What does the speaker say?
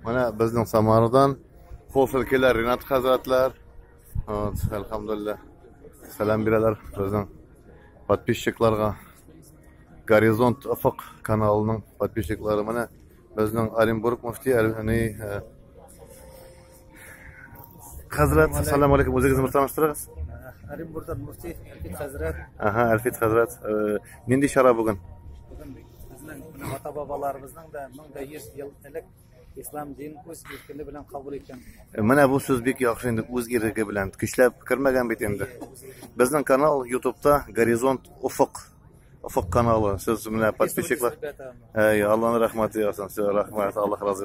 Менә безнең Самарадан кул селкеләр Ринат хәзрәтләр. Вот, әлхәмдулилла. Сәлам бирәләр безнең подписчикларга. Горизонт Офык каналының подписчиклары менә безнең Оренбург мөфти ни хәзрәт, сәлам алейкум, үзегезне бер таныштырыгыз. Оренбургтан мөфти Әлфит хәзрәт. Ага, Әлфит хәзрәт. Нинди чара бүген? Бүген безнең ата-бабаларыбызның да 1100 ел элек Ислам дин үз иркене белән кабул иткән. Менә бу сүз бик яхшы инде, үз иреге белән. Көчләп кермәгән бит инде. Безнең канал YouTube'та Горизонт Офык. Офык каналы. Сез менә подписчиклар. Әй, Аллаһның рәхмәте яусын. Сезгә рәхмәт. Аллаһ разый.